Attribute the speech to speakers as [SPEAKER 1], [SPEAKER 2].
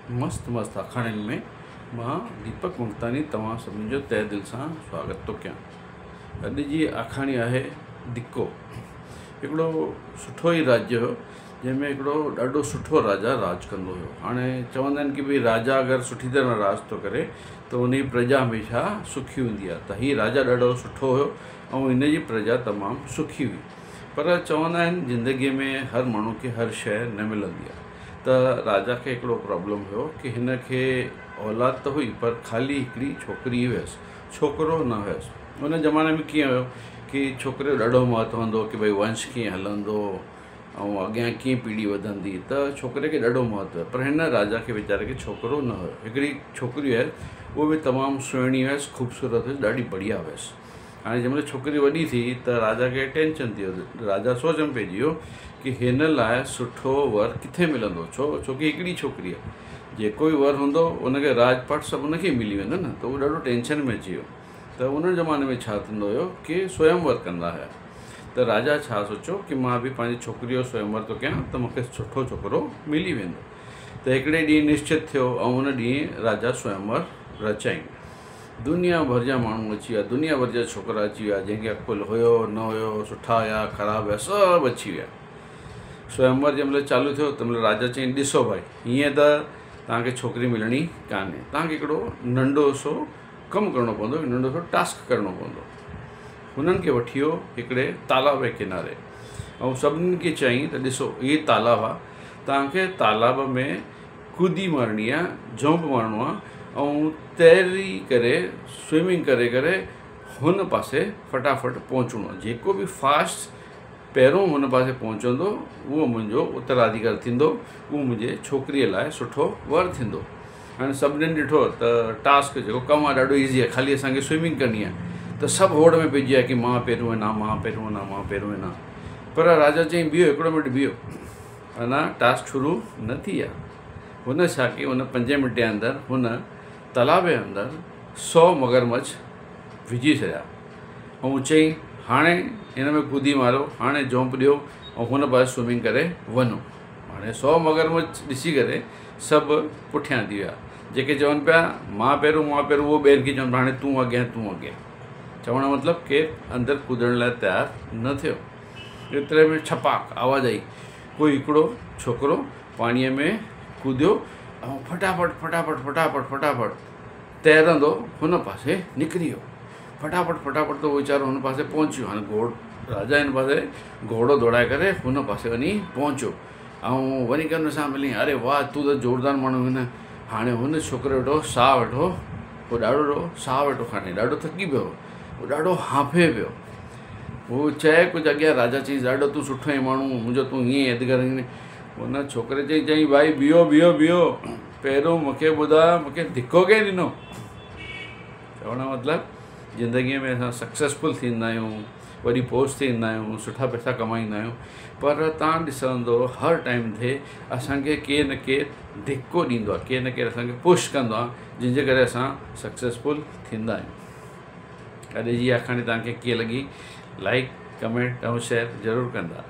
[SPEAKER 1] مست مست آکاڻين ۾ مان ديپڪ مگتاني توهان سڀني جو تهه دل سان سواگت ٿو ڪيان. اڄ جي آکاڻي آهي ڌڪو. هڪڙو سٺو ئي راجيه هيو جنهن ۾ هڪڙو ڏاڍو سٺو راجا راڄ ڪندو هيو. هاڻي چوندا آهن ڪي ڀئي راجا اگر سٺي طرح راڄ ٿو ڪري ته ان جي پرجا هميشه سکي هوندي آهي ته هي راجا ڏاڍو سٺو هيو ۽ هن جي پرجا تمام سکي هئي. پر چوندا آهن زندگيء ۾ هر ماڻهو کي هر شيء نه ملندي آهي ته راجا کي هڪڙو پرابلم هيو ڪي هن کي اولاد ته هئي پر خالي هڪڙي ڇوڪري هيس ڇوڪرو نه هيس ان زماني ۾ ڪيئن هيو ڪي ڇوڪري جو ڏاڍو مهتو هوندو هو ڪي ڀئي ونش ڪيئن هلندو ۽ اڳيان ڪيئن پيڙهي وڌندي ته ڇوڪري کي ڏاڍو مهتو هيو پر هن راجا کي ويچاري کي ڇوڪرو نه هيو هڪڙي ڇوڪري هيس اهو به تمام سهڻي هيس خوبصورت هيس ڏاڍي بڙيا هيس هاڻي جنهن مهل ڇوڪري وڏي ٿي ته راجا کي ٽينشن ٿي ويو. راجا سوچ ۾ پئجي ويو ڪي هن لاء سٺو ور ڪٿي ملندو ڇو ڇو ڪي هڪڙي ڇوڪري آهي جيڪو به ور هوندو ان کي راڄ پاٽ سڀ ان کي ئي ملي ويندو نه ته هو ڏاڍو ٽينشن ۾ اچي ويو ته ان زماني ۾ ڇا ٿيندو هيو ڪي سويم ور ڪندا هيا ته راجا ڇا سوچيو ڪي مان به پنهنجي ڇوڪري جو سويم ور ٿو ڪيان ته مون کي سٺو ڇوڪرو ملي ويندو ته هڪڙي ڏينهن نشچت ٿيو ۽ ان ڏينهن راجا سويم ور رچائين. دنيا ڀر جا ماڻهو اچي ويا، دنيا ڀر جا ڇوڪرا اچي ويا، جنهن کي عقل هيو نه هيو، سٺا هيا خراب هيا، سڀ اچي ويا. سويمور جنهن مهل چالو ٿيو تنهن مهل راجا چيائين ڏسو ڀائي هيئن ته توهان کي ڇوڪري ملڻي ڪانهي، توهان کي هڪڙو ننڍو سو ڪم ڪرڻو پوندو، ننڍو سو ٽاسڪ ڪرڻو پوندو. هنن کي وٺي ويو هڪڙي تالاب جي ڪناري ۽ سڀني کي چيائين ته ڏسو هي تالاب آهي، توهان کي تالاب ۾ ڪودي مارڻي آ، جمپ مارڻو آ ۽ تيري ڪري سوئمنگ ڪري ڪري هن پاسي فٽافٽ پهچڻو آ جيڪو به فاسٽ پهريون هن پاسي پهچندو اهو منهنجو اتراڌيڪار ٿيندو اهو منهنجي ڇوڪريء لاء سٺو ور ٿيندو. هاڻي سڀنين ڏٺو ته ٽاسڪ جيڪو ڪم آ ڏاڍو ايزي آ خالي اسان کي سوئمنگ ڪرڻي آ ته سڀ هوڙ ۾ پئجي ويا ڪي مان پهريون وڃان مان پهريون وڃان مان پهريون وڃان پر راجا چيائين بيهو هڪڙو منٽ بيهو اڃا ٽاسڪ شروع نه ٿي آ. هن ڇا ڪيو ان پنجين منٽي اندر هن تلاء جي اندر سو مگرمڇ وجهي ڇڏيا ۽ چيائين هاڻي هن ۾ ڪودي ماريو هاڻي جمپ ڏيو ۽ هن پاسي سوئمنگ ڪري وڃو. هاڻي سو مگرمڇ ڏسي ڪري سڀ پٺيان ٿي ويا. جيڪي چون پيا مان پهريون مان پهريون اهو ٻين کي چون پيا هاڻي تون اڳيان تون اڳيان. چوڻ جو مطلب ڪير اندر ڪودڻ لاء تيار نه ٿيو. ايتري ۾ ڇپاڪ آواز آئي. ڪوئي هڪڙو ڇوڪرو پاڻيء ۾ ڪوديو ۽ ڦٽاڦٽ ڦٽاڦٽ ڦٽاڦٽ ڦٽاڦٽ تيرندو هن پاسي نڪري ويو. ڦٽاڦٽ ڦٽاڦٽ ته اهو ويچارو هن پاسي پهچي ويو. هاڻي گهوڙ راجا هن پاسي گهوڙو ڊوڙائي ڪري هن پاسي وڃي پهچيو ۽ وڃي ڪري هن سان ملي اري واهه تون ته زوردار ماڻهو آهين نه. هاڻي هن ڇوڪري ويٺو ساهه ويٺو هو ڏاڍو ساهه ويٺو کڻي ڏاڍو ٿڪي پيو هو. هو ڏاڍو هانڦي پيو. هو چئي ڪجهه اڳيان راجا چيس ڏاڍو تون سٺو آهين ماڻهو منهنجو تون هيئن ياد ڪرين هن ڇوڪري چئي چئي ڀائي بيهو بيهو بيهو پهريون مونکي ٻڌاء مونکي ڌڪو ڪنهن ڏنو چوڻ جو مطلب زندگيء ۾ اسان سڪسيسفل ٿيندا آهيون وڏي پوسٽ تي ايندا آهيون سٺا پئسا ڪمائيندا آهيون پر تان ڏسندو هر ٽائيم تي اسانکي ڪير نه ڪير ڌڪو ڏيندو آهي ڪير نه ڪير اسانکي پش ڪندو آهي جنهن جي ڪري اسان سڪسيسفل ٿيندا آهيون اڄ جي آکاڻي توهان کي ڪيئن لڳي لائيڪ ڪمينٽ ۽ شيئر ضرور ڪندا.